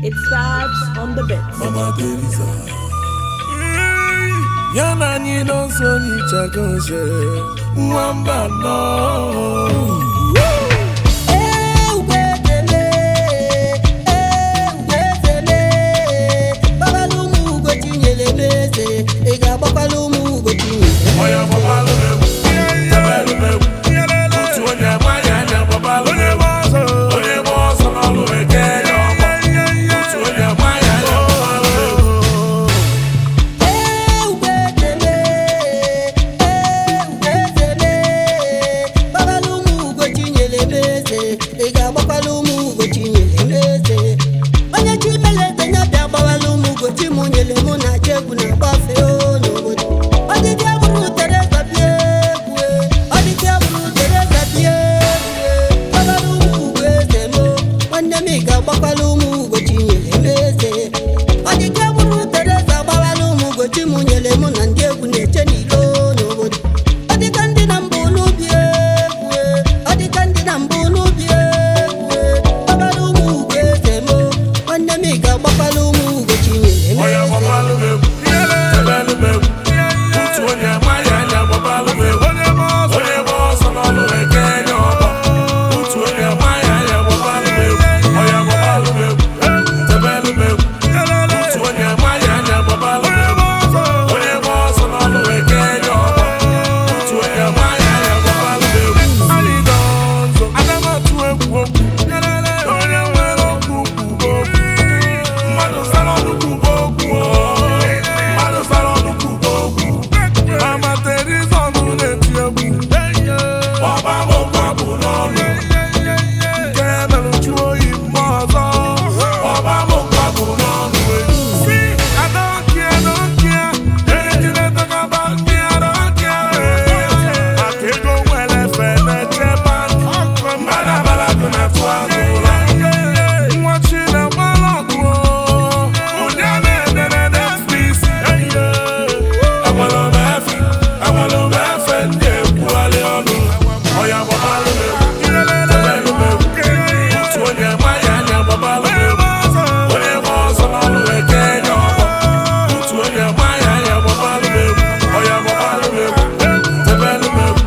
It's Vibes on the Bits. Mama Teresa. Ya na anyị nọ nso n'ichagozie nwamba nọ. Ị ga-agbakwala ụmụ Ugochinyere? Onye gbabalụ m egwu, tebelụ m egwu. Otu onye amaghị anya gbabalụ m egwu. Onye gba ọsọ n'ọlụ eke ya ọgbọ. Otu onye amaghị anya gbabalụ m egwu. Gbabalụ ụmụ Ugochinyere m eze. Ị ga-agbakwala ụmụ Ugochinyere m eze? Onye chi mere eze ya bịa gbawala ụmụ Ugochi m nyere mụ na chi egwu na-agbafe n'obodo. Ọdịdị abụrụ Teresa bịa egwu, ọdịdị abụrụ Teresa bịa egwu. Gbabalụ ụmụ Ugo eze m, nwanne m, ị ga-agbakwala ụmụ Ugochinyere m eze. Ọdịdị abụrụ Teresa gbawala ụmụ Ugochi m nyere mụ na ndị egwu na-eche n'ilo n'obodo. Ọ dịka ndị na mbụ n'ubi egwu, ọ dịka ndị na mbụ n'ubi egwu. Gbabalụ ụmụ Ugo eze m, nwanne m, ị ga-agbakwala ụmụ Ugochinyere m Onye eze. gbabalụ m egwu, tebelụ m egwu. Otu onye amaghị anya gbabalụ m egwu. Onye gba ọsọ n'ọlụ eke ya ọgbọ. Otu onye amaghị anya gbabalụ m egwu. Onye gbabalụ m egwu, tebelụ m egwu. Otu onye amaghị anya gbabalụ m egwu. Onye gba ọsọ n'ọlụ eke ya ọgbọ. Otu onye amaghị anya gbabalụ m egwu. Anyị nọ nso, aga m atụ egwu okwu. Onye nwere okwu kwuo okwu. Mmadụ sara ọnụ kwuo okwu. Mmadụ sara ọnụ kwuo okwu. Mama Teresa ọnụ na-eti egwu. Ọba m okwu abụ n'ọnụ. Nke mere jụọ oyi mma ọzọ. Ọba m okwu abụ n'ọnụ. See, I don't care, don't care. Anything they talk about me, I don't care. Maka ego nwere efe na-eche bank. Mmadụ abala na-atụ azụ ụra. Nwa Chinamala ọgụ o. Onye na-edere Netflix. Agwala m efe, agwala m efe ndị ekwugharị ọnụ. Onye gbabalụ m egwu, tebelụ m egwu. Otu onye amaghị anya gbabalụ m egwu. Onye gba ọsọ n'ọlụ eke ya ọgbọ. Otu onye amaghị anya gbabalụ m egwu. Onye gbabalụ m egwu, tebelụ m egwu.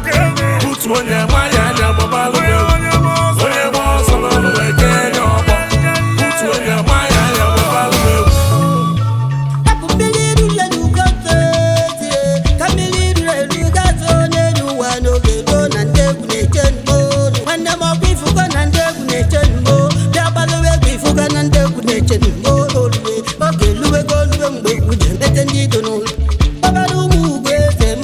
Otu onye amaghị anya gbabalụ m egwu. Onye gba ọsọ n'ọlụ eke ya ọgbọ. Otu onye amaghị anya gbabalụ m egwu. Hapụ mmiri ruru eru gafezie, ka mmiri ruru eru gazuo n'elu ụwa n'oge ruo na ndị egwu na-eche mgbo. Nwanne m, ọkwa ifugo na ndị egwu na-eche mgbo. Bịa gbalụwa egwu ifugo na ndị egwu na-eche mgbo. Olue oge eluwego, olue mgbe egwu ji emete ndị ido n'ụlọ. Gbabalụ ụmụ Ugo eze m,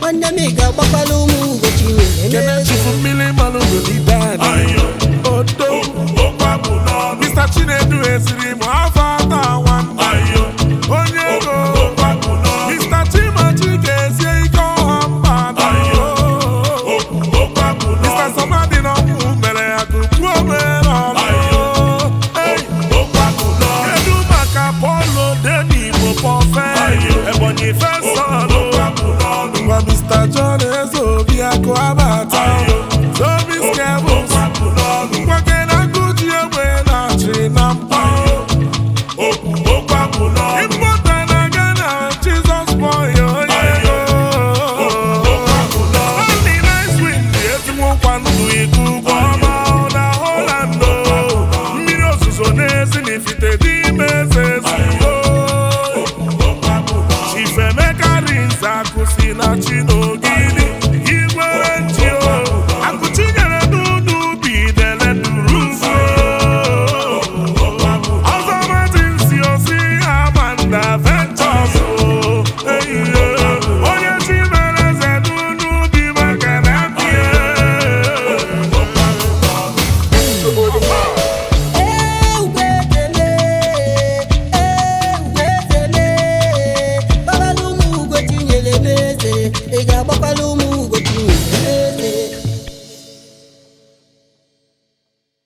nwanne m, ị ga-agbakwala ụmụ Ugochinyere m eze. Chifu mmiri mmanụ n'ibe anyị. Odo. Mr. Chinedu esiri m afọ atọ nwanne. Onye ego. Mr. Chimachi ga-esie ike ọha mba atọ. Mr. Somadi na ọnwụ mere ya tupu o mere ọnụ. Hey. Kedu maka Paulo Denigbo Pọfe? Ebonyi Fesọlụ. Ngwa Mr. John Ezeobi akụ abata.